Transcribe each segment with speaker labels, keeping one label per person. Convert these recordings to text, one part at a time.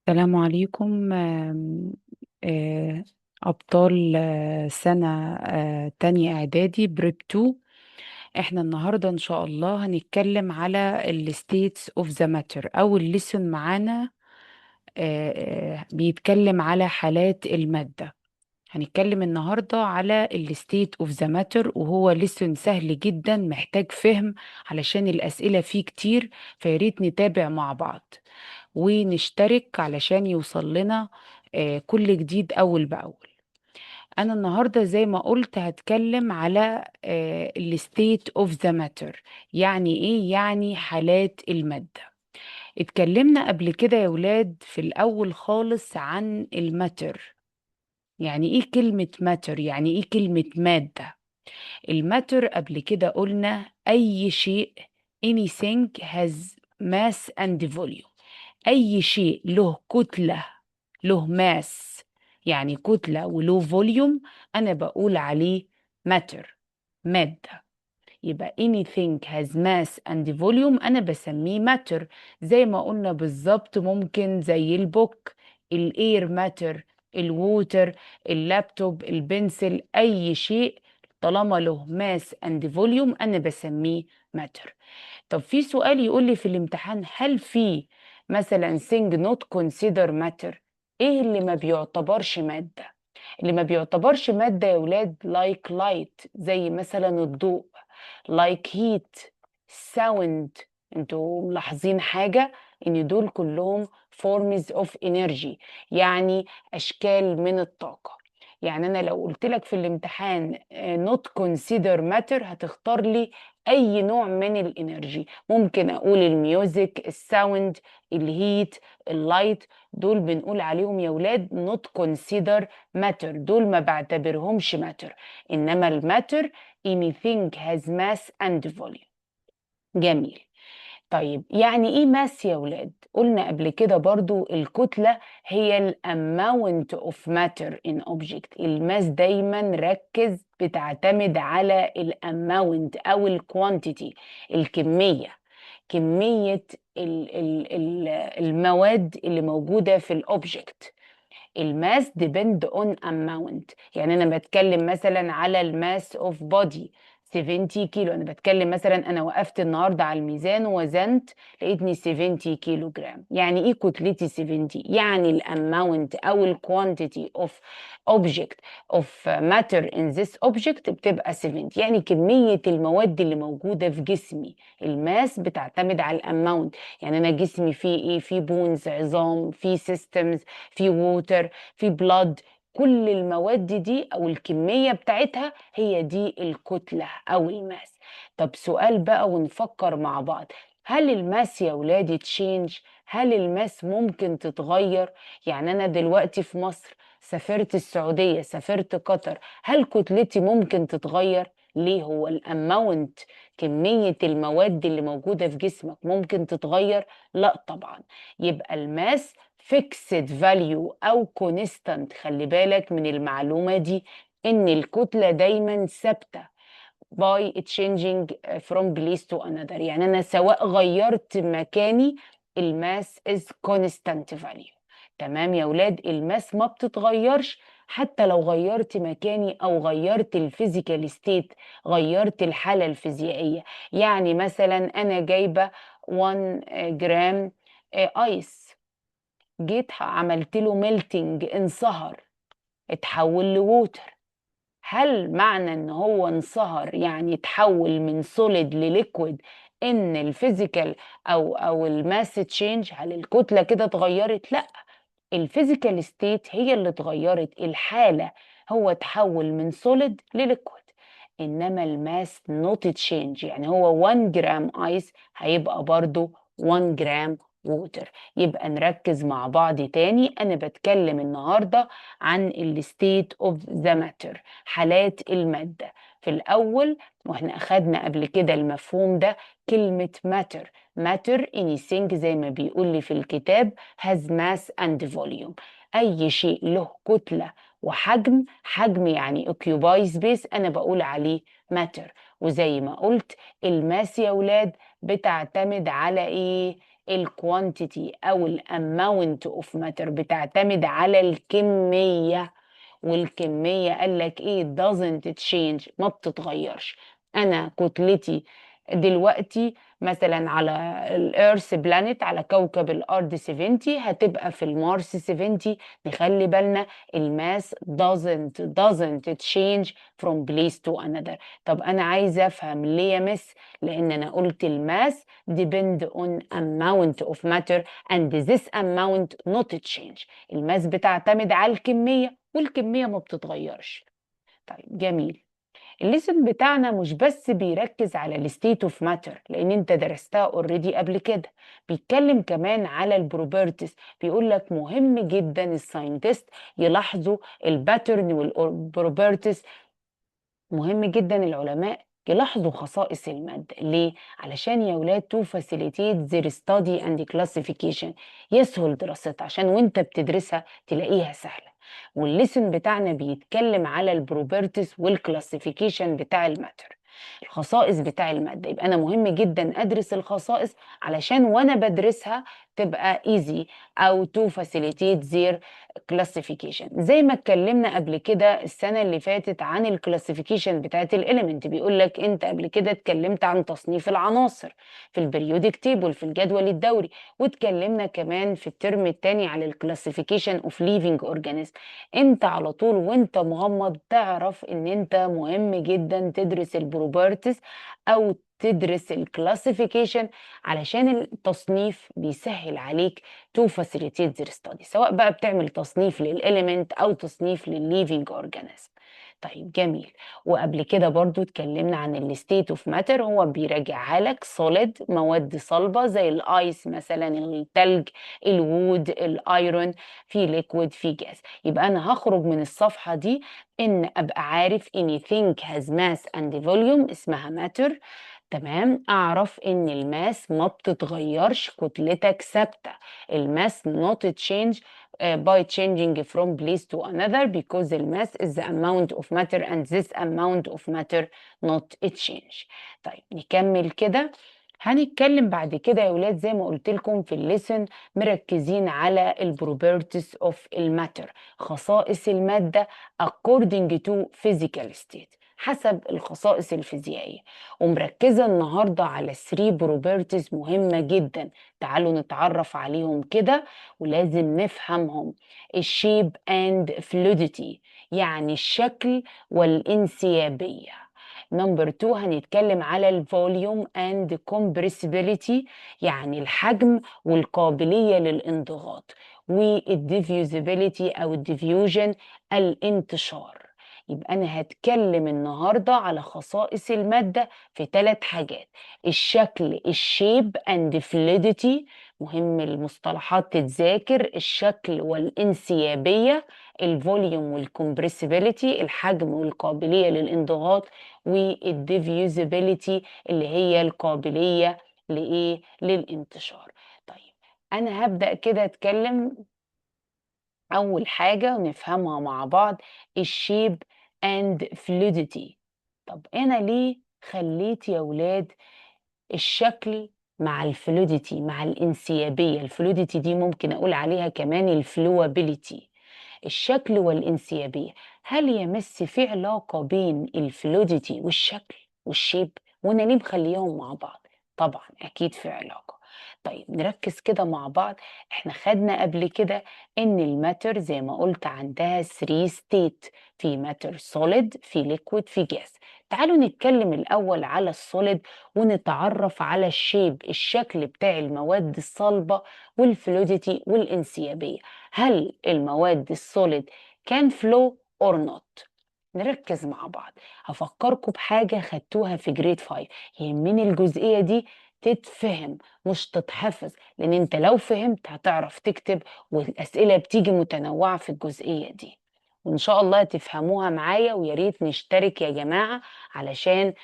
Speaker 1: السلام عليكم. آم، آه، أبطال سنة تانية إعدادي prep 2. احنا النهاردة إن شاء الله هنتكلم على ال states of the matter. أول lesson معانا بيتكلم على حالات المادة. هنتكلم النهاردة على ال state of the matter، وهو lesson سهل جدا محتاج فهم علشان الأسئلة فيه كتير، فياريت نتابع مع بعض ونشترك علشان يوصل لنا كل جديد أول بأول. أنا النهاردة زي ما قلت هتكلم على ال state of the matter. يعني إيه؟ يعني حالات المادة. اتكلمنا قبل كده يا ولاد في الأول خالص عن ال matter. يعني إيه كلمة matter؟ يعني إيه كلمة مادة؟ ال matter قبل كده قلنا أي شيء، anything has mass and volume. أي شيء له كتلة، له mass يعني كتلة، وله volume، أنا بقول عليه matter، مادة. يبقى anything has mass and volume أنا بسميه matter. زي ما قلنا بالظبط، ممكن زي ال book، ال air matter، ال water، ال laptop، ال pencil، أي شيء طالما له mass and volume أنا بسميه matter. طب في سؤال يقول لي في الامتحان: هل في مثلا thing not consider matter؟ ايه اللي ما بيعتبرش مادة؟ اللي ما بيعتبرش مادة يا ولاد like light، زي مثلا الضوء، like heat، sound. انتوا ملاحظين حاجة؟ ان دول كلهم forms of energy، يعني اشكال من الطاقة. يعني انا لو قلت لك في الامتحان not consider matter، هتختار لي اي نوع من ال energy. ممكن اقول ال music، ال sound، ال heat، ال light. دول بنقول عليهم يا ولاد not consider matter، دول ما بعتبرهمش matter. انما ال matter anything has mass and volume. جميل. طيب، يعني ايه mass يا ولاد؟ قلنا قبل كده برضو الكتلة هي ال amount of matter in object. ال mass دايما، ركز، بتعتمد على ال amount او ال quantity، الكمية، كمية ال ال ال المواد اللي موجودة في ال object. ال mass depend on amount. يعني انا بتكلم مثلا على ال mass of body 70 كيلو. انا بتكلم مثلا، انا وقفت النهارده على الميزان ووزنت لقيتني 70 كيلو جرام. يعني ايه كتلتي 70؟ يعني ال amount او ال quantity of object of matter in this object بتبقى 70، يعني كمية المواد اللي موجودة في جسمي. ال mass بتعتمد على ال amount. يعني انا جسمي فيه ايه؟ فيه bones عظام، فيه systems، فيه water، فيه blood. كل المواد دي او الكمية بتاعتها هي دي الكتلة او ال mass. طب سؤال بقى ونفكر مع بعض: هل ال mass يا ولادي change؟ هل ال mass ممكن تتغير؟ يعني انا دلوقتي في مصر، سافرت السعودية، سافرت قطر، هل كتلتي ممكن تتغير؟ ليه؟ هو ال amount، كمية المواد اللي موجودة في جسمك، ممكن تتغير؟ لا طبعا. يبقى ال mass fixed value او constant. خلي بالك من المعلومة دي، ان الكتلة دايما ثابتة by changing from place to another. يعني انا سواء غيرت مكاني، ال mass is constant value. تمام يا ولاد؟ ال mass ما بتتغيرش حتى لو غيرت مكاني او غيرت ال physical state، غيرت الحالة الفيزيائية. يعني مثلا انا جايبة 1 جرام ice، جيت عملت له melting، انصهر، اتحول ل water. هل معنى ان هو انصهر، يعني اتحول من solid ل liquid، ان ال physical او ال mass change؟ هل الكتله كده اتغيرت؟ لا، ال physical state هي اللي اتغيرت، الحاله، هو اتحول من solid ل liquid، انما ال mass not change. يعني هو 1 جرام ice هيبقى برضو 1 جرام water. يبقى نركز مع بعض تاني. انا بتكلم النهارده عن ال state of the matter، حالات الماده. في الاول، واحنا اخدنا قبل كده المفهوم ده، كلمه matter، matter anything زي ما بيقول لي في الكتاب has mass and volume. اي شيء له كتلة وحجم، حجم يعني occupy space، انا بقول عليه matter. وزي ما قلت ال mass يا ولاد بتعتمد على ايه؟ ال quantity او ال amount of matter، بتعتمد على الكمية. والكمية قال لك ايه؟ doesn't change، ما بتتغيرش. انا كتلتي دلوقتي مثلا على ال earth planet، على كوكب الارض 70، هتبقى في المارس 70. نخلي بالنا ال mass doesn't change from place to another. طب انا عايزه افهم ليه يا miss؟ لان انا قلت ال mass depend on amount of matter and this amount not change. ال mass بتعتمد على الكمية والكمية ما بتتغيرش. طيب جميل. ال lesson بتاعنا مش بس بيركز على ال state of matter لان انت درستها already قبل كده، بيتكلم كمان على ال properties. بيقول لك مهم جدا ال scientist يلاحظوا ال pattern وال properties، مهم جدا العلماء يلاحظوا خصائص المادة. ليه؟ علشان يا ولاد to facilitate their study and classification، يسهل دراستها، عشان وانت بتدرسها تلاقيها سهلة. وال lesson بتاعنا بيتكلم على ال properties وال classification بتاع ال matter، الخصائص بتاع المادة. يبقى أنا مهم جدا أدرس الخصائص علشان وأنا بدرسها تبقى easy أو to facilitate their classification. زي ما اتكلمنا قبل كده السنة اللي فاتت عن ال classification بتاعت ال element. بيقول لك انت قبل كده اتكلمت عن تصنيف العناصر في ال periodic table في الجدول الدوري، واتكلمنا كمان في الترم الثاني على ال classification of living organism. انت على طول وانت مغمض تعرف ان انت مهم جدا تدرس ال properties او تدرس ال classification علشان التصنيف بيسهل عليك to facilitate their study، سواء بقى بتعمل تصنيف لل element او تصنيف للل living organism. طيب جميل. وقبل كده برضو اتكلمنا عن ال state of matter، هو بيراجعها لك solid مواد صلبة زي ال ice مثلا، التلج، ال wood، ال iron، في liquid، في جاز. يبقى انا هخرج من الصفحة دي ان ابقى عارف anything has mass and volume اسمها matter. تمام. اعرف ان ال mass ما بتتغيرش، كتلتك ثابته، ال mass not change by changing from place to another because the mass is the amount of matter and this amount of matter not change. طيب نكمل كده. هنتكلم بعد كده يا ولاد زي ما قلت لكم في ال lesson مركزين على ال properties of ال matter، خصائص المادة according to physical state، حسب الخصائص الفيزيائية. ومركزة النهاردة على 3 properties مهمة جدا، تعالوا نتعرف عليهم كده ولازم نفهمهم. ال shape and fluidity يعني الشكل والانسيابية. number 2 هنتكلم على ال volume and compressibility يعني الحجم والقابلية للانضغاط، وال diffusibility او ال diffusion الانتشار. يبقى أنا هتكلم النهاردة على خصائص المادة في 3 حاجات: الشكل ال shape and fluidity، مهم المصطلحات تتذاكر، الشكل والانسيابية، ال volume وال compressibility الحجم والقابلية للانضغاط، وال diffusibility اللي هي القابلية لإيه؟ للانتشار. طيب أنا هبدأ كده أتكلم أول حاجة ونفهمها مع بعض، ال shape and fluidity. طب أنا ليه خليت يا ولاد الشكل مع ال fluidity مع الانسيابية؟ ال fluidity دي ممكن أقول عليها كمان ال flowability، الشكل والانسيابية. هل يا miss في علاقة بين ال fluidity والشكل وال shape؟ وانا ليه مخليهم مع بعض؟ طبعا اكيد في علاقة. طيب نركز كده مع بعض. احنا خدنا قبل كده ان ال matter زي ما قلت عندها 3 state، في matter solid، في liquid، في جاز. تعالوا نتكلم الاول على ال solid ونتعرف على ال shape، الشكل بتاع المواد الصلبة، وال fluidity والانسيابية. هل المواد ال solid can flow or not؟ نركز مع بعض. هفكركم بحاجة خدتوها في grade 5، يهمني الجزئية دي تتفهم مش تتحفظ، لان انت لو فهمت هتعرف تكتب، والاسئلة بتيجي متنوعة في الجزئية دي، وان شاء الله تفهموها معايا. ويا ريت نشترك يا جماعة علشان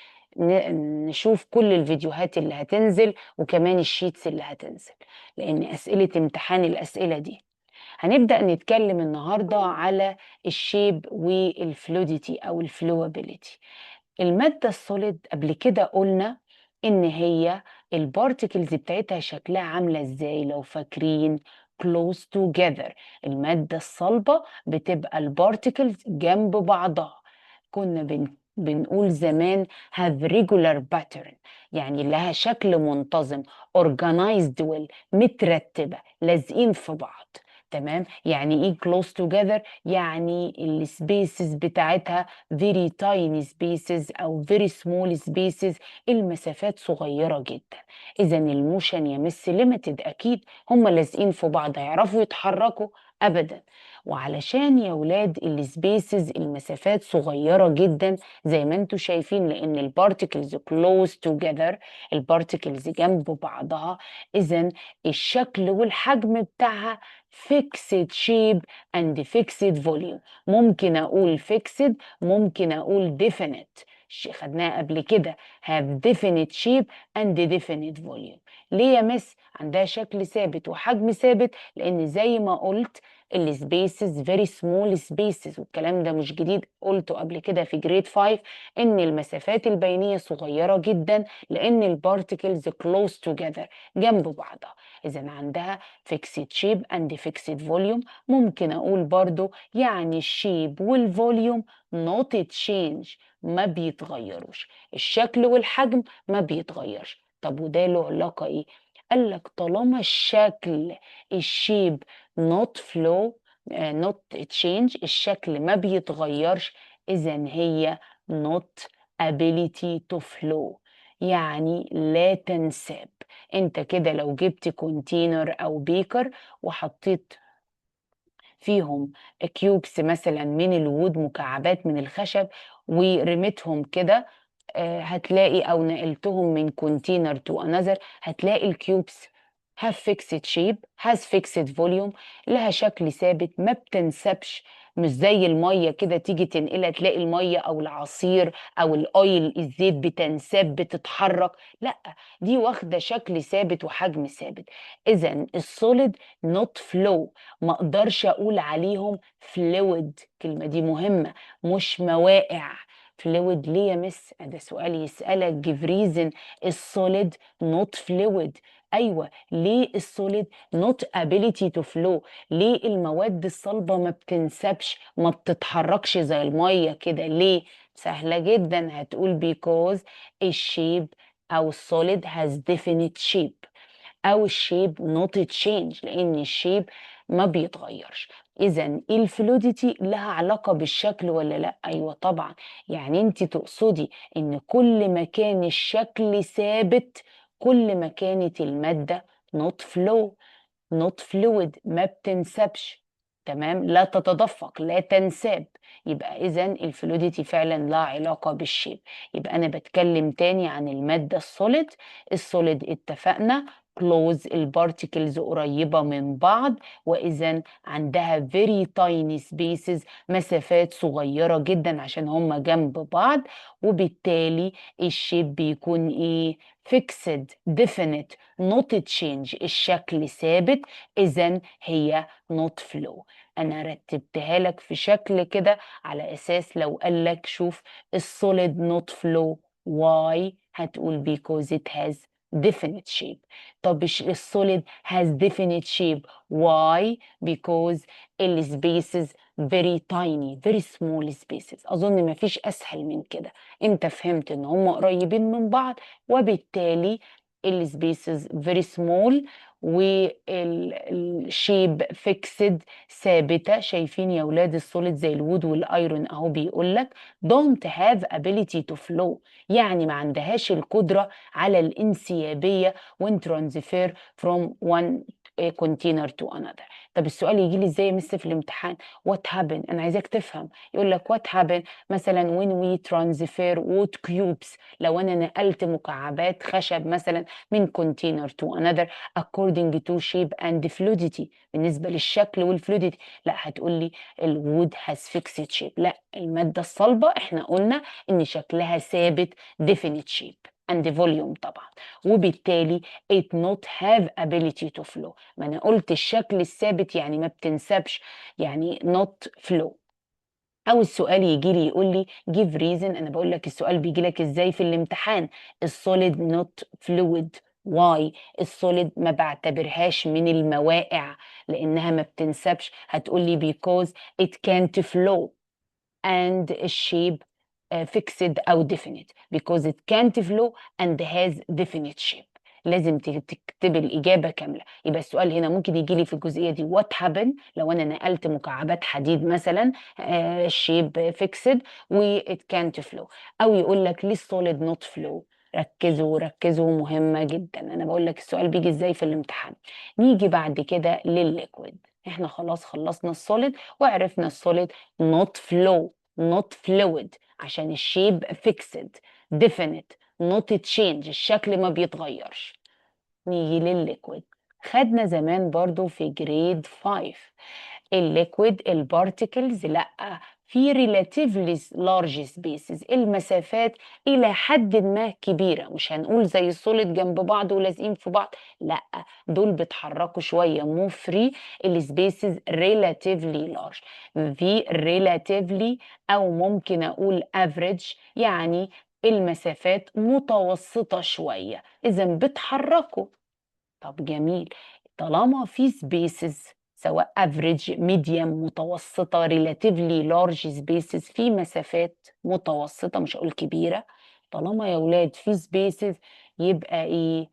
Speaker 1: نشوف كل الفيديوهات اللي هتنزل وكمان ال sheets اللي هتنزل، لان اسئلة امتحان الاسئلة دي. هنبدأ نتكلم النهاردة على ال shape وال fluidity أو ال flowability. المادة ال solid قبل كده قلنا إن هي ال particles بتاعتها شكلها عاملة إزاي لو فاكرين؟ close together. المادة الصلبة بتبقى ال particles جنب بعضها. كنا بنقول زمان have regular pattern، يعني لها شكل منتظم، organized well، مترتبة، لازقين في بعض. تمام؟ يعني ايه close together؟ يعني ال spaces بتاعتها very tiny spaces او very small spaces، المسافات صغيرة جدا. اذا ال motion يا مس limited، اكيد هم لازقين في بعض، هيعرفوا يتحركوا؟ ابدا. وعلشان يا ولاد ال spaces المسافات صغيرة جدا زي ما انتم شايفين، لان ال particles close together، ال particles جنب بعضها، اذا الشكل والحجم بتاعها fixed shape and fixed volume. ممكن اقول fixed، ممكن اقول definite، خدناها قبل كده، have definite shape and definite volume. ليه يا مس عندها شكل ثابت وحجم ثابت؟ لان زي ما قلت ال spaces very small spaces، والكلام ده مش جديد، قلته قبل كده في grade 5، ان المسافات البينيه صغيره جدا لان ال particles close together جنب بعضها. اذا عندها fixed shape and fixed volume. ممكن اقول برضو يعني ال shape وال volume not change، ما بيتغيروش، الشكل والحجم ما بيتغيرش. طب وده له علاقة ايه؟ قال لك طالما الشكل ال shape not flow، not change، الشكل ما بيتغيرش، اذا هي not ability to flow، يعني لا تنساب. انت كده لو جبت container او beaker وحطيت فيهم cubes مثلا من ال wood، مكعبات من الخشب، ورميتهم كده، هتلاقي، او نقلتهم من container to another، هتلاقي ال cubes have fixed shape، has fixed volume، لها شكل ثابت، ما بتنسبش. مش زي الميه كده تيجي تنقلها تلاقي الميه او العصير او ال oil الزيت بتنساب بتتحرك. لا، دي واخده شكل ثابت وحجم ثابت. اذا ال solid not flow، ما اقدرش اقول عليهم fluid. الكلمه دي مهمه، مش موائع. fluid ليه يا مس؟ ده سؤال يسألك give reason، ال solid not fluid. ايوه، ليه ال solid not ability to flow؟ ليه المواد الصلبة ما بتنسبش، ما بتتحركش زي المية كده؟ ليه؟ سهلة جدا، هتقول because ال shape او ال solid has definite shape او ال shape not change، لان ال shape ما بيتغيرش. اذا ال fluidity لها علاقة بالشكل ولا لا؟ ايوه طبعا. يعني انت تقصدي ان كل ما كان الشكل ثابت كل ما كانت المادة not flow، not fluid، ما بتنسبش. تمام؟ لا تتدفق، لا تنساب. يبقى اذا ال fluidity فعلا لها علاقة بال shape. يبقى انا بتكلم تاني عن المادة ال solid. ال solid اتفقنا close، ال particles قريبة من بعض، وإذا عندها very tiny spaces، مسافات صغيرة جدا عشان هما جنب بعض، وبالتالي ال shape بيكون ايه؟ fixed، definite، not change، الشكل ثابت، إذا هي not flow. أنا رتبتها لك في شكل كده على أساس لو قال لك شوف ال solid not flow why، هتقول because it has definite shape. طب ال solid has definite shape why؟ because ال spaces very tiny، very small spaces. أظن مفيش أسهل من كده. أنت فهمت إن هم قريبين من بعض، وبالتالي ال spaces very small وال shape fixed ثابتة. شايفين يا ولاد ال solid زي ال wood وال iron اهو، بيقول لك don't have ability to flow، يعني ما عندهاش القدرة على الانسيابية when transfer from one container to another. طب السؤال يجي لي ازاي يا مس في الامتحان؟ what happen؟ انا عايزاك تفهم. يقول لك what happen مثلا when we transfer wood cubes، لو انا نقلت مكعبات خشب مثلا من container to another according to shape and fluidity، بالنسبة للشكل وال fluidity، لا هتقول لي ال wood has fixed shape. لا، المادة الصلبة احنا قلنا ان شكلها ثابت، definite shape. and volume طبعا، وبالتالي it not have ability to flow. ما انا قلت الشكل الثابت يعني ما بتنسبش، يعني not flow. او السؤال يجي لي يقول لي give reason. انا بقول لك السؤال بيجي لك ازاي في الامتحان. ال solid not fluid، why؟ ال solid ما بعتبرهاش من الموائع لانها ما بتنسبش. هتقول لي because it can't flow and shape fixed او definite، because it can't flow and has definite shape. لازم تكتب الإجابة كاملة. يبقى السؤال هنا ممكن يجي لي في الجزئية دي what happen لو أنا نقلت مكعبات حديد مثلا shape fixed و it can't flow، أو يقول لك ليه solid not flow. ركزوا ركزوا، مهمة جدا. أنا بقول لك السؤال بيجي إزاي في الامتحان. نيجي بعد كده للل liquid. احنا خلاص خلصنا ال solid وعرفنا ال solid not flow، not fluid، عشان ال shape fixed، definite، not change، الشكل ما بيتغيرش. نيجي للل liquid. خدنا زمان برضو في grade 5 ال liquid ال particles لا في relatively large spaces، المسافات إلى حد ما كبيرة، مش هنقول زي ال solid جنب بعض ولازقين في بعض، لا دول بيتحركوا شوية، move free، ال spaces relatively large، في relatively أو ممكن أقول average، يعني المسافات متوسطة شوية، إذا بتحركوا. طب جميل، طالما في spaces سواء average، medium، متوسطة، relatively large spaces، في مسافات متوسطة مش هقول كبيرة، طالما يا ولاد في spaces يبقى ايه؟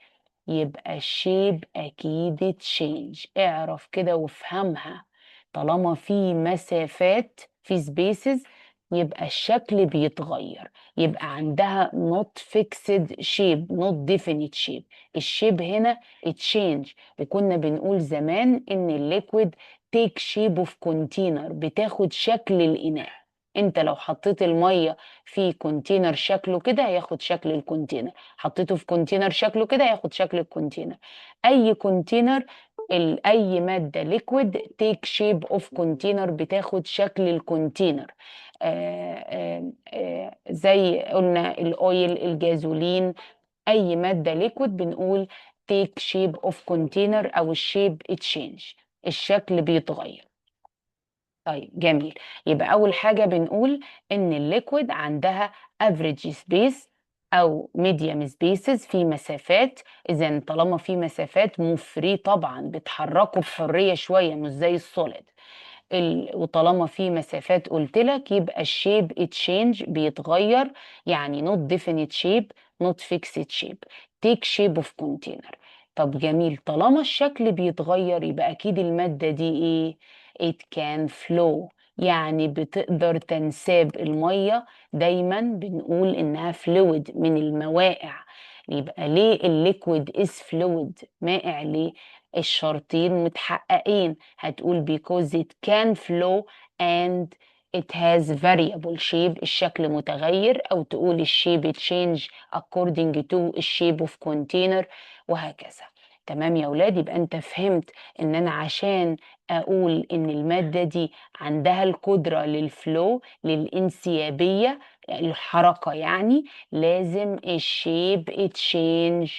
Speaker 1: يبقى ال shape اكيد change. اعرف كده وافهمها، طالما في مسافات في spaces يبقى الشكل بيتغير، يبقى عندها not fixed shape، not definite shape، ال shape هنا change. وكنا بنقول زمان ان ال liquid take shape of container، بتاخد شكل الاناء. انت لو حطيت الميه في container شكله كده هياخد شكل ال container، حطيته في container شكله كده هياخد شكل ال container. اي container، اي ماده liquid take shape of container، بتاخد شكل ال container. زي قلنا ال oil، ال gasoline، اي ماده liquid بنقول take shape of container او ال shape change، الشكل بيتغير. طيب جميل، يبقى اول حاجه بنقول ان ال liquid عندها average space او medium spaces، في مسافات. اذا طالما في مسافات move free طبعا بيتحركوا بحريه شويه، مش زي ال solid. وطالما في مسافات قلت لك يبقى ال shape change، بيتغير، يعني not definite shape، not fixed shape، take shape of container. طب جميل، طالما الشكل بيتغير يبقى اكيد المادة دي ايه؟ it can flow، يعني بتقدر تنساب. المية دايما بنقول انها fluid من الموائع. يبقى ليه ال liquid is fluid؟ مائع ليه؟ الشرطين متحققين. هتقول because it can flow and it has variable shape، الشكل متغير، او تقول ال shape change according to ال shape of container وهكذا. تمام يا ولاد؟ يبقى انت فهمت ان انا عشان اقول ان المادة دي عندها القدرة لل flow، للانسيابية، الحركة، يعني لازم ال shape change،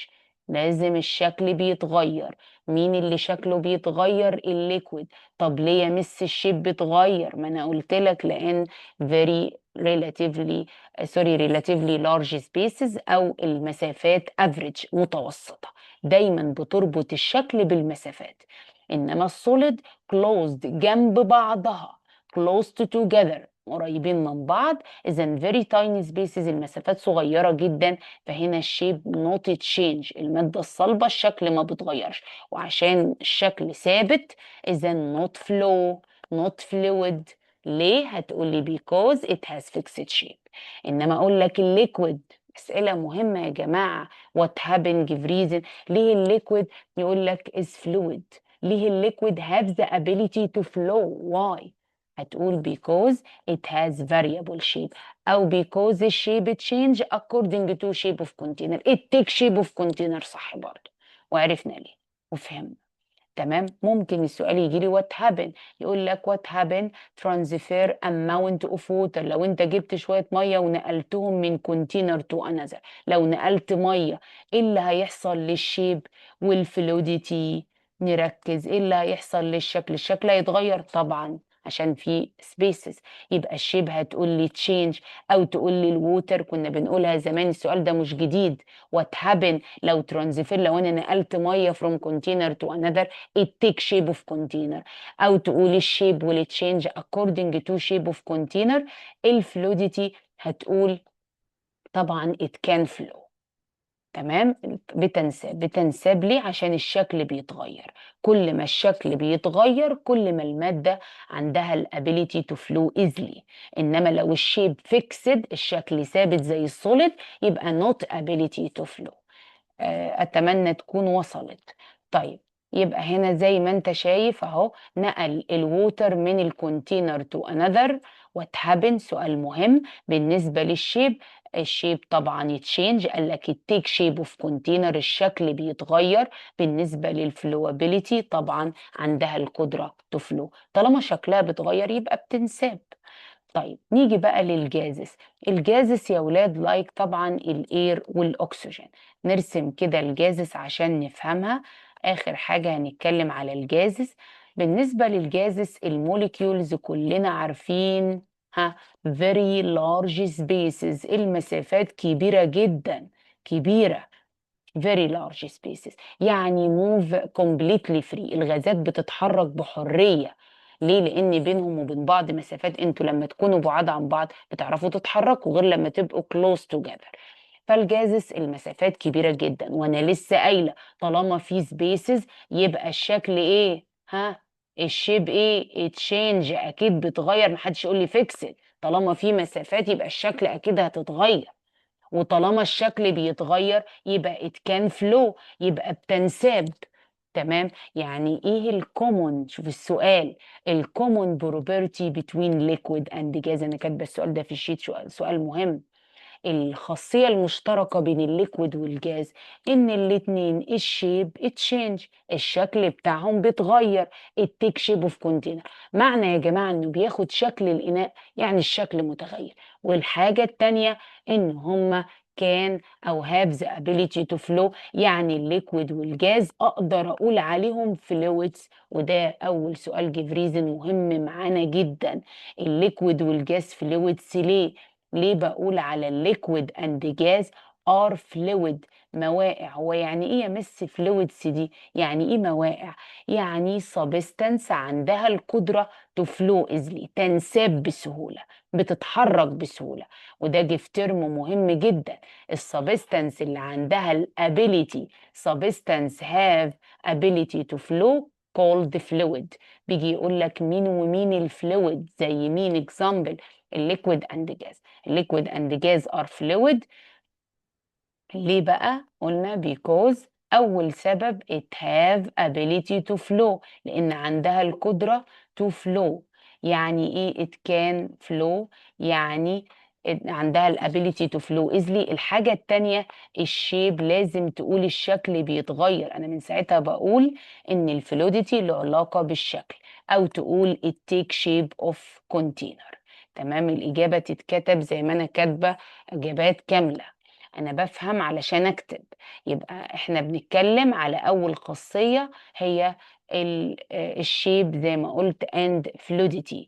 Speaker 1: لازم الشكل بيتغير. مين اللي شكله بيتغير؟ ال liquid. طب ليه يا مس ال shape بيتغير؟ ما انا قلت لك لان very relatively sorry relatively large spaces او المسافات average متوسطة، دايما بتربط الشكل بالمسافات. انما ال solid closed جنب بعضها، close together، قريبين من بعض، اذا very tiny spaces، المسافات صغيرة جدا، فهنا ال shape not change. المادة الصلبة الشكل ما بيتغيرش، وعشان الشكل ثابت اذا not flow، not fluid. ليه؟ هتقولي because it has fixed shape. انما اقول لك ال liquid، اسئله مهمه يا جماعه، what happened، give reason، ليه ال liquid يقول لك is fluid؟ ليه ال liquid have the ability to flow؟ why؟ هتقول because it has variable shape أو because the shape change according to shape of container، it takes shape of container. صح برضه، وعرفنا ليه وفهمنا. تمام. ممكن السؤال يجي لي what happen، يقول لك what happen transfer amount of water، لو انت جبت شويه ميه ونقلتهم من container to another، لو نقلت ميه ايه اللي هيحصل لل shape وال fluidity؟ نركز، ايه اللي هيحصل للشكل؟ الشكل هيتغير طبعا عشان في spaces، يبقى ال shape هتقول لي change، او تقول لي ال water، كنا بنقولها زمان، السؤال ده مش جديد. what happen لو transfer، لو انا نقلت ميه from container to another it take shape of container، او تقولي ال shape will change according to shape of container. ال fluidity هتقول طبعا it can flow. تمام. بتنساب، بتنساب ليه؟ عشان الشكل بيتغير، كل ما الشكل بيتغير كل ما المادة عندها ال ability to flow easily. انما لو ال shape fixed، الشكل ثابت زي ال solid، يبقى not ability to flow. اتمنى تكون وصلت. طيب يبقى هنا زي ما انت شايف اهو، نقل ال water من ال container to another، what happen؟ سؤال مهم. بالنسبة لل shape، ال shape طبعا change، قال لك take shape of container، الشكل بيتغير. بالنسبة لل flowability طبعا عندها القدرة to flow، طالما شكلها بيتغير يبقى بتنساب. طيب نيجي بقى لل gases. ال gases يا ولاد like طبعا ال air والاكسجين. نرسم كده ال gases عشان نفهمها. اخر حاجة هنتكلم على ال gases. بالنسبة لل gases ال molecules كلنا عارفين ها very large spaces، المسافات كبيرة جدا، كبيرة، very large spaces، يعني move completely free. الغازات بتتحرك بحرية. ليه؟ لأن بينهم وبين بعض مسافات. انتوا لما تكونوا بعاد عن بعض بتعرفوا تتحركوا، غير لما تبقوا close together. فال gases المسافات كبيرة جدا، وانا لسه قايلة طالما في spaces يبقى الشكل ايه؟ ها ال shape ايه؟ change، اكيد بتغير، محدش يقول لي fixed. طالما في مسافات يبقى الشكل اكيد هتتغير، وطالما الشكل بيتغير يبقى it can flow، يبقى بتنساب. تمام. يعني ايه ال common؟ شوف السؤال، ال common property between liquid and gas. انا كاتبه السؤال ده في ال sheet، سؤال مهم. الخاصية المشتركة بين ال liquid وال gas ان الاتنين ال shape change، الشكل بتاعهم بيتغير، it take shape of container. معنى يا جماعة انه بياخد شكل الاناء، يعني الشكل متغير. والحاجة التانية ان هما can او have the ability to flow، يعني ال liquid وال gas اقدر اقول عليهم fluids. وده اول سؤال give reason مهم معانا جدا. ال liquid وال gas fluids ليه؟ ليه بقول على ال liquid and gas are fluid؟ موائع. هو يعني ايه يا مس fluids دي؟ يعني ايه موائع؟ يعني substance عندها القدرة to flow easily، تنساب بسهولة، بتتحرك بسهولة. وده give term مهم جدا. ال substance اللي عندها ال ability، substance have ability to flow called fluid. بيجي يقول لك مين ومين ال fluid، زي مين؟ example ال liquid and gas. ال liquid and gas are fluid. ليه بقى؟ قلنا because أول سبب it have ability to flow، لأن عندها القدرة to flow. يعني إيه it can flow؟ يعني عندها ال ability to flow easily. الحاجة التانية ال shape، لازم تقول الشكل بيتغير. أنا من ساعتها بقول إن ال fluidity له علاقة بالشكل، أو تقول it take shape of container. تمام. الإجابة تتكتب زي ما أنا كاتبة، إجابات كاملة. أنا بفهم علشان أكتب. يبقى إحنا بنتكلم على أول خاصية هي ال shape زي ما قلت and fluidity.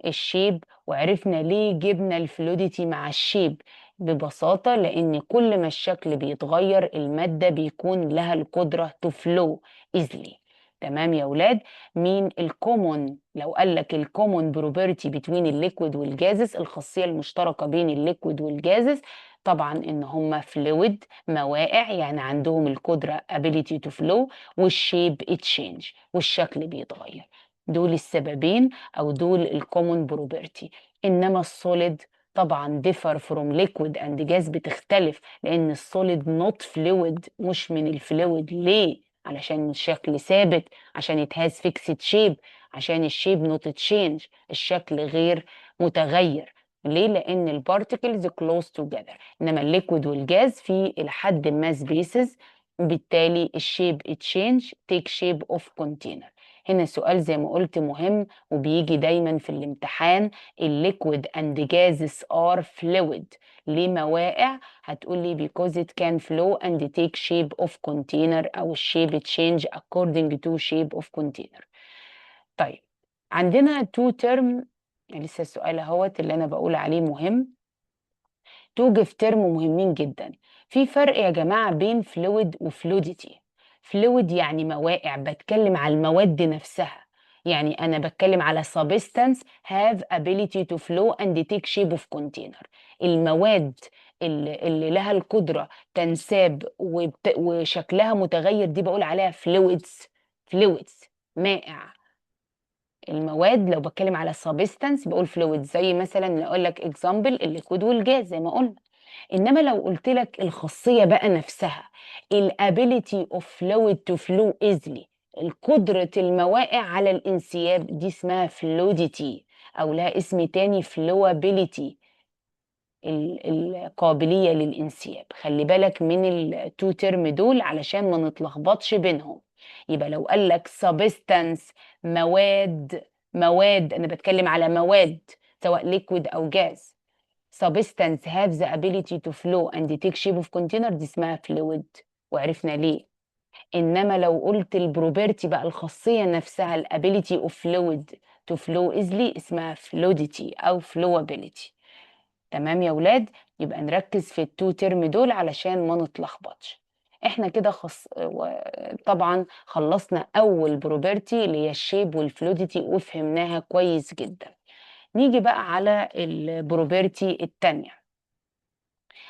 Speaker 1: ال shape، وعرفنا ليه جبنا ال fluidity مع ال shape ببساطة، لأن كل ما الشكل بيتغير المادة بيكون لها القدرة to flow easily. تمام يا ولاد. مين ال common؟ لو قال لك ال common property between ال liquid وال gases، الخاصية المشتركة بين ال liquid وال gases، طبعا ان هما fluid موائع، يعني عندهم القدرة ability to flow، وال shape change والشكل بيتغير. دول السببين او دول ال common property. انما ال solid طبعا differ from liquid and gas، بتختلف لان ال solid not fluid، مش من ال fluid. ليه؟ علشان الشكل ثابت، عشان it has fixed shape، عشان ال shape not change، الشكل غير متغير. ليه؟ لان ال particles close together. انما ال liquid وال gas في الى حد ما spaces، بالتالي ال shape change take shape of container. هنا سؤال زي ما قلت مهم وبيجي دايما في الامتحان، ال liquid and gases are fluid، ليه موائع؟ هتقولي because it can flow and take shape of container او shape change according to shape of container. طيب عندنا two term، لسه السؤال اهوت اللي انا بقول عليه مهم، two give term مهمين جدا. في فرق يا جماعة بين fluid و fluidity. fluid يعني موائع، بتكلم على المواد نفسها، يعني أنا بتكلم على substance have ability to flow and take shape of container. المواد اللي لها القدرة تنساب وشكلها متغير دي بقول عليها fluids. fluids مائع. المواد لو بتكلم على substance بقول fluids، زي مثلا نقول لك example ال liquid وال gas زي ما قلنا. انما لو قلت لك الخاصيه بقى نفسها، ال ability of fluid to flow easily، القدرة الموائع على الانسياب، دي اسمها fluidity او لها اسم تاني flowability، القابلية للانسياب. خلي بالك من ال two term دول علشان ما نتلخبطش بينهم. يبقى لو قال لك substance مواد، مواد انا بتكلم على مواد سواء liquid او gas، substance have the ability to flow and take shape of container، دي اسمها fluid وعرفنا ليه. انما لو قلت ال property بقى الخاصية نفسها ال ability of fluid to flow easily اسمها fluidity او flowability. تمام يا ولاد؟ يبقى نركز في ال two term دول علشان ما نتلخبطش. احنا كده طبعا خلصنا اول property اللي هي ال shape وال fluidity وفهمناها كويس جدا. نيجي بقى على ال property التانية.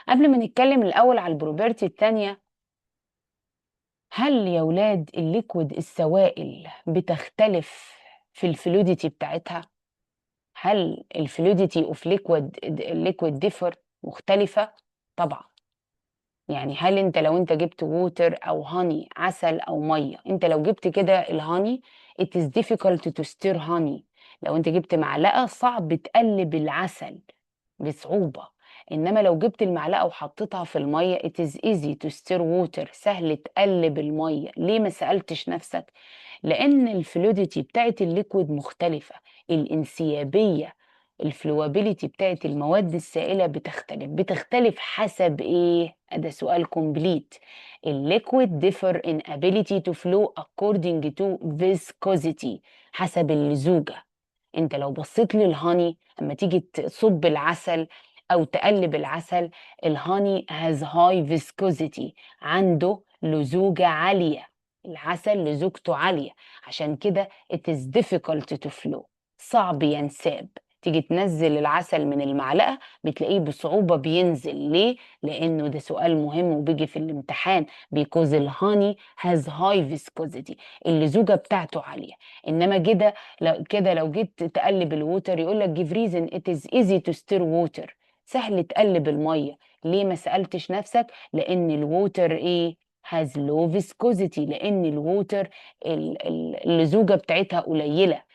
Speaker 1: قبل ما نتكلم الاول على ال property التانية، هل يا ولاد ال liquid السوائل بتختلف في ال fluidity بتاعتها؟ هل ال fluidity of liquid، ال liquid differ، مختلفة؟ طبعا. يعني هل انت لو انت جبت water او honey، عسل او ميه، انت لو جبت كده ال honey، it is difficult to stir honey، لو انت جبت معلقة صعب تقلب العسل بصعوبة. انما لو جبت المعلقة وحطيتها في المية it is easy to stir water، سهل تقلب المية. ليه ما سألتش نفسك؟ لان ال fluidity بتاعت ال liquid مختلفة، الانسيابية ال flowability بتاعت المواد السائلة بتختلف. بتختلف حسب ايه؟ ده سؤال complete. ال liquid differ in ability to flow according to viscosity، حسب اللزوجة. انت لو بصيت لل honey اما تيجي تصب العسل او تقلب العسل، ال honey has high viscosity، عنده لزوجة عالية، العسل لزوجته عالية، عشان كده it is difficult to flow، صعب ينساب. تيجي تنزل العسل من المعلقة بتلاقيه بصعوبة بينزل. ليه؟ لأنه ده سؤال مهم وبيجي في الامتحان، because ال honey has high viscosity، اللزوجة بتاعته عالية. إنما كده لو كده لو جيت تقلب ال water يقول لك give reason it is easy to stir water، سهل تقلب المية. ليه ما سألتش نفسك؟ لأن ال water إيه؟ has low viscosity، لأن ال water اللزوجة بتاعتها قليلة.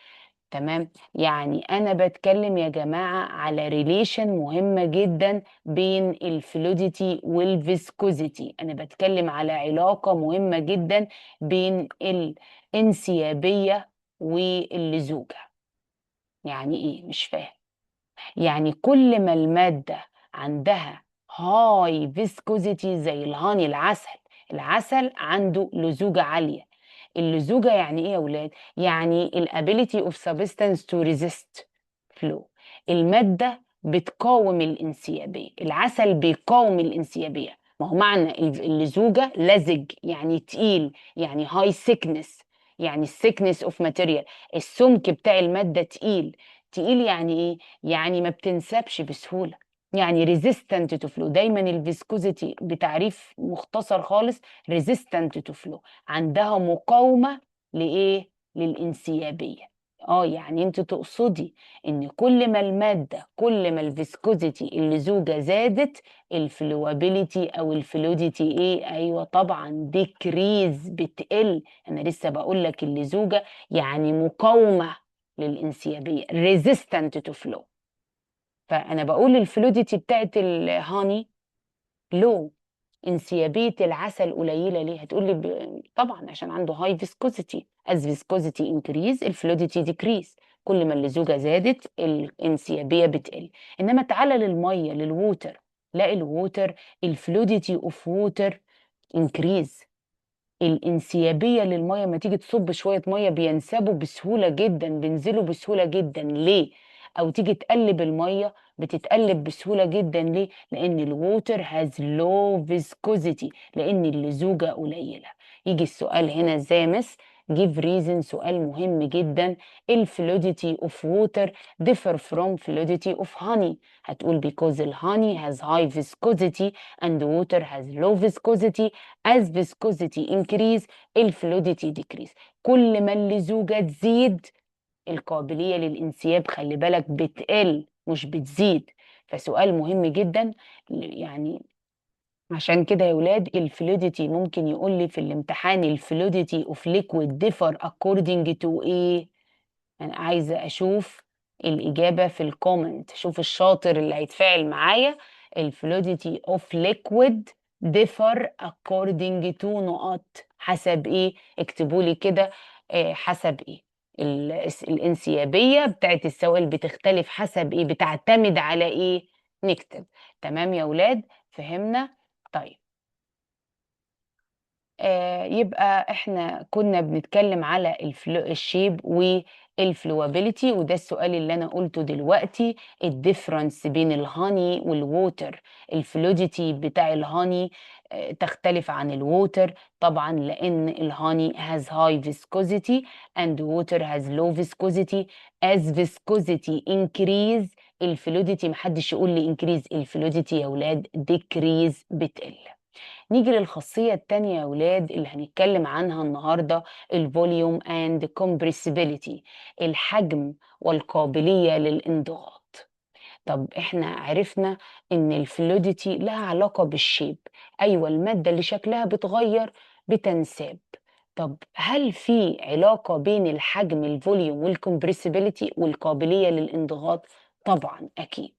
Speaker 1: تمام؟ يعني انا بتكلم يا جماعة على relation مهمة جدا بين ال fluidity وال viscosity. انا بتكلم على علاقة مهمة جدا بين الانسيابية واللزوجة. يعني ايه؟ مش فاهم. يعني كل ما المادة عندها high viscosity زي ال honey العسل، العسل عنده لزوجة عالية. اللزوجة يعني ايه يا ولاد؟ يعني ال ability of substance to resist flow، المادة بتقاوم الانسيابية، العسل بيقاوم الانسيابية. ما هو معنى اللزوجة لزج يعني تقيل، يعني high thickness، يعني ال thickness of material، السمك بتاع المادة تقيل. تقيل يعني ايه؟ يعني ما بتنسابش بسهولة، يعني resistant to flow. دايما ال viscosity بتعريف مختصر خالص resistant to flow، عندها مقاومة لإيه؟ للانسيابية. يعني انت تقصدي ان كل ما المادة، كل ما ال viscosity اللزوجة زادت، ال flowability او ال fluidity ايه؟ ايوه طبعا decrease، بتقل. انا لسه بقول لك اللزوجة يعني مقاومة للانسيابية، resistant to flow. فانا بقول ال fluidity بتاعت ال honey low، انسيابية العسل قليلة ليه؟ هتقول لي طبعا عشان عنده high viscosity. as viscosity increase ال fluidity decrease، كل ما اللزوجة زادت الانسيابية بتقل. انما تعالى للمية، لل water، لا، ال water ال fluidity of water increase، الانسيابية للمية، ما تيجي تصب شوية مية بينسابوا بسهولة جدا، بينزلوا بسهولة جدا. ليه؟ او تيجي تقلب المية بتتقلب بسهولة جدا. ليه؟ لان ال water has low viscosity، لان اللزوجة قليلة. يجي السؤال هنا ازاي يا مس؟ give reason، سؤال مهم جدا. ال fluidity of water differ from fluidity of honey. هتقول because the honey has high viscosity and water has low viscosity، as viscosity increase ال fluidity decrease. كل ما اللزوجة تزيد القابلية للانسياب، خلي بالك، بتقل مش بتزيد. فسؤال مهم جدا. يعني عشان كده يا ولاد ال fluidity ممكن يقول لي في الامتحان ال fluidity of liquid differ according to ايه؟ انا عايزه اشوف الاجابه في ال comment، شوف الشاطر اللي هيتفاعل معايا. ال fluidity of liquid differ according to نقط، حسب ايه؟ اكتبوا لي كده حسب ايه الانسيابيه بتاعت السوائل بتختلف، حسب ايه؟ بتعتمد على ايه؟ نكتب. تمام يا ولاد؟ فهمنا؟ طيب، يبقى احنا كنا بنتكلم على ال shape وال flowability، وده السؤال اللي انا قلته دلوقتي، ال difference بين ال honey وال water. ال fluidity بتاع ال honey تختلف عن ال water طبعا لان ال honey has high viscosity and water has low viscosity. as viscosity increase ال fluidity، محدش يقول لي increase، ال fluidity يا ولاد decrease، بتقل. نيجي للخاصية التانية يا ولاد اللي هنتكلم عنها النهاردة، ال volume and compressibility، الحجم والقابلية للانضغاط. طب احنا عرفنا ان ال fluidity لها علاقة بال shape، ايوه، المادة اللي شكلها بتغير بتنساب. طب هل في علاقة بين الحجم ال volume وال compressibility والقابلية للانضغاط؟ طبعا اكيد.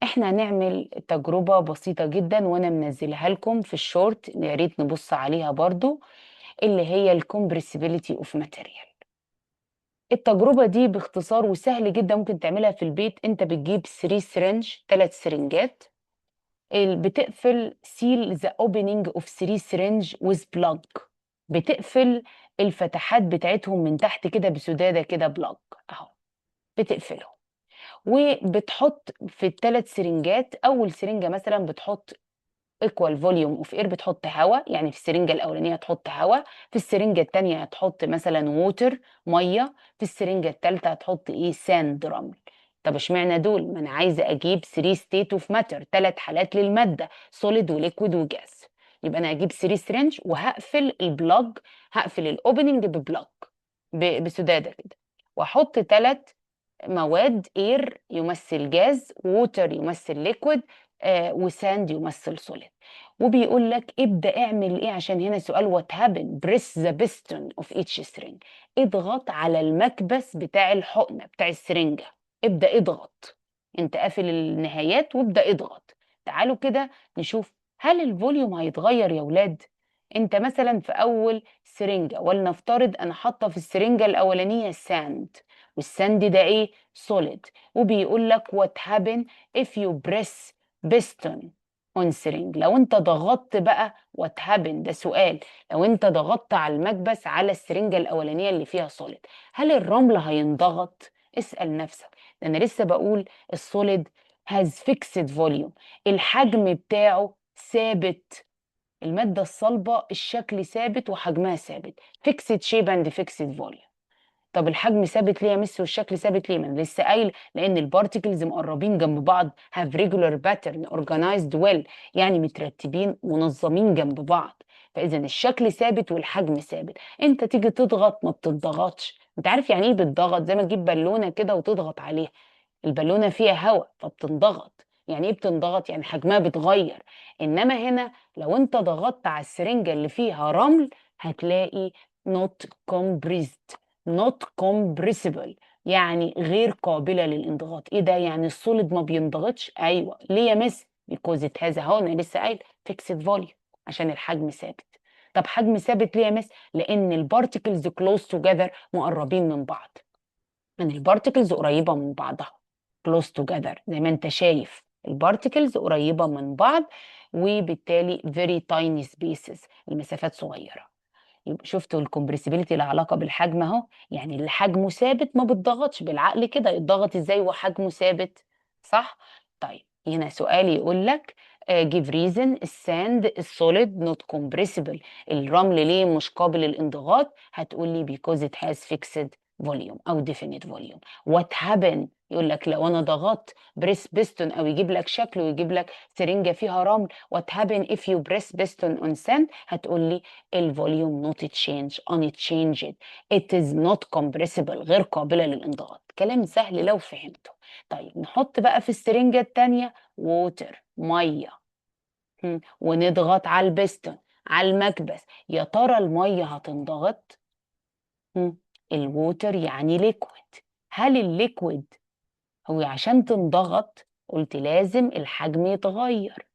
Speaker 1: احنا هنعمل تجربة بسيطة جدا وانا منزلها لكم في الشورت، يا ريت نبص عليها برضو، اللي هي ال compressibility of material. التجربة دي باختصار وسهل جدا، ممكن تعملها في البيت. انت بتجيب 3 syringe، 3 سرنجات، بتقفل، seal the opening of 3 syringe with plug، بتقفل الفتحات بتاعتهم من تحت كده بسدادة كده، plug اهو، بتقفلهم وبتحط في الثلاث سرنجات. اول سرنجه مثلا بتحط equal volume of air، بتحط هواء، يعني في السرنجه الاولانيه هتحط هواء، في السرنجه الثانيه هتحط مثلا water ميه، في السرنجه الثالثه هتحط ايه؟ sand، رمل. طب اشمعنى دول؟ ما انا عايزه اجيب 3 state of matter، ثلاث حالات للماده، solid و liquid و gas. يبقى انا هجيب 3 syringe وهقفل ال plug، هقفل ال opening ب plug، بسداده كده، واحط ثلاث مواد، air يمثل gas، water يمثل liquid، و sand يمثل solid. وبيقول لك ابدا اعمل ايه؟ عشان هنا سؤال what happen. press the piston of each syringe، اضغط على المكبس بتاع الحقنه بتاع السرنجه. ابدا اضغط، انت قافل النهايات وابدا اضغط. تعالوا كده نشوف هل ال volume هيتغير يا ولاد. انت مثلا في اول سرنجه، ولنفترض انا حاطه في السرنجه الاولانيه sand، وال sand ده ايه؟ solid. وبيقول لك what happen if you press piston on syringe، لو انت ضغطت بقى، what happen؟ ده سؤال. لو انت ضغطت على المكبس على السرنجة الاولانية اللي فيها solid، هل الرمل هينضغط؟ اسأل نفسك. ده انا لسه بقول ال solid has fixed volume، الحجم بتاعه ثابت. المادة الصلبة الشكل ثابت وحجمها ثابت، fixed shape and fixed volume. طب الحجم ثابت ليه يا مس والشكل ثابت ليه؟ ما انا لسه قايل لان ال particles مقربين جنب بعض، have regular pattern، organized well، يعني مترتبين منظمين جنب بعض. فاذا الشكل ثابت والحجم ثابت. انت تيجي تضغط ما بتضغطش. انت عارف يعني ايه بتضغط؟ زي ما تجيب بالونه كده وتضغط عليها، البالونه فيها هواء فبتنضغط. يعني ايه بتنضغط؟ يعني حجمها بيتغير. انما هنا لو انت ضغطت على السرنجه اللي فيها رمل هتلاقي not compressed، not compressible، يعني غير قابلة للانضغاط. ايه ده؟ يعني ال solid ما بينضغطش؟ ايوه. ليه يا مس؟ Because it has، اهو انا لسه قايل، fixed volume، عشان الحجم ثابت. طب حجم ثابت ليه يا مس؟ لان ال particles close together، مقربين من بعض، من ال particles قريبه من بعضها، close together. زي ما انت شايف ال particles قريبه من بعض، وبالتالي very tiny spaces، المسافات صغيره. يبقى شفتوا ال compressibility العلاقه بالحجم اهو، يعني اللي حجمه ثابت ما بتضغطش. بالعقل كده، يتضغط ازاي وحجمه ثابت؟ صح؟ طيب، هنا سؤال يقول لك give reason ال sand ال solid not compressible. الرمل ليه مش قابل للانضغاط؟ هتقول لي because it has fixed volume او definite volume. What happen؟ يقول لك لو انا ضغطت press piston، او يجيب لك شكل ويجيب لك سرنجه فيها رمل، what happen if you press piston on sand؟ هتقول لي ال volume not change، unchanged، it is not compressible، غير قابله للانضغاط. كلام سهل لو فهمته. طيب، نحط بقى في السرنجه الثانيه water، ميه، ونضغط على البستون، على المكبس. يا ترى الميه هتنضغط؟ ال water يعني liquid. هل ال liquid هو عشان تنضغط قلت لازم الحجم يتغير،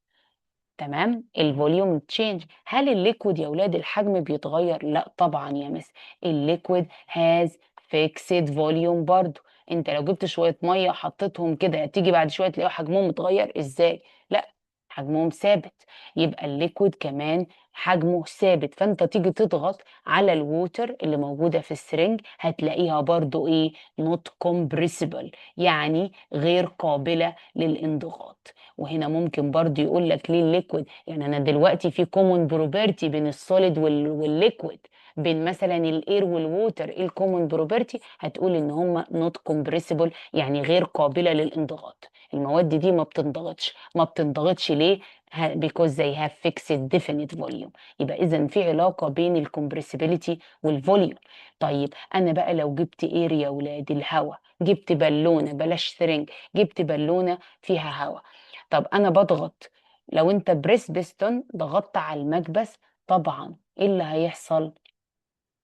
Speaker 1: تمام؟ ال volume change. هل ال liquid يا ولاد الحجم بيتغير؟ لا طبعا يا مس، ال liquid has fixed volume برضو. انت لو جبت شويه ميه حطيتهم كده، تيجي بعد شويه تلاقي حجمهم اتغير؟ ازاي؟ لا، حجمهم ثابت. يبقى ال liquid كمان حجمه ثابت، فانت تيجي تضغط على ال water اللي موجوده في ال syringe هتلاقيها برضو ايه؟ Not compressible، يعني غير قابله للانضغاط. وهنا ممكن برضو يقول لك ليه ال liquid، يعني انا دلوقتي في common property بين ال solid وال liquid، بين مثلا ال air وال water، ايه ال common property؟ هتقول ان هم not compressible، يعني غير قابله للانضغاط. المواد دي ما بتنضغطش. ما بتنضغطش ليه؟ Because they have fixed definite volume. يبقى اذا في علاقه بين ال compressibility وال volume. طيب، انا بقى لو جبت air يا ولاد، الهواء، جبت بالونه، بلاش syringe، جبت بالونه فيها هواء. طب انا بضغط، لو انت press piston، ضغطت على المكبس، طبعا ايه اللي هيحصل؟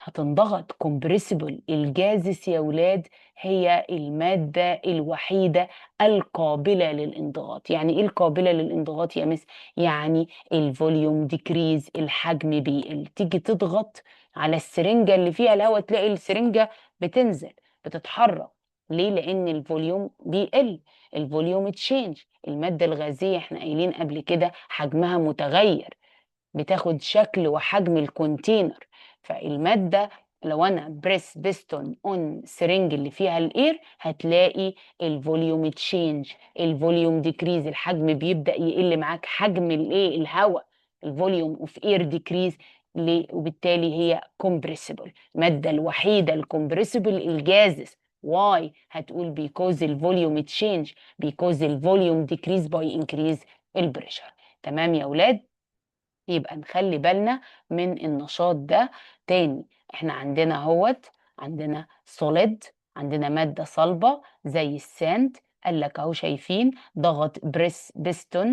Speaker 1: هتنضغط، compressible. ال gases يا ولاد هي المادة الوحيدة القابلة للانضغاط. يعني ايه القابلة للانضغاط يا مس؟ يعني ال volume decrease، الحجم بيقل. تيجي تضغط على السرنجة اللي فيها الهواء تلاقي السرنجة بتنزل، بتتحرك. ليه؟ لان ال volume بيقل، ال volume change. المادة الغازية احنا قايلين قبل كده حجمها متغير، بتاخد شكل وحجم ال container. فالمادة لو انا press piston on syringe اللي فيها ال air هتلاقي ال volume change، ال volume decrease، الحجم بيبدأ يقل معاك، حجم الايه؟ الهواء، ال volume of air decrease. ليه؟ وبالتالي هي compressible. المادة الوحيدة ال compressible ال gases. Why؟ هتقول because ال volume change، because ال volume decrease by increase ال pressure. تمام يا ولاد؟ يبقى نخلي بالنا من النشاط ده تاني. احنا عندنا اهوت، عندنا solid، عندنا مادة صلبة زي ال sand. قال لك اهو شايفين ضغط press piston.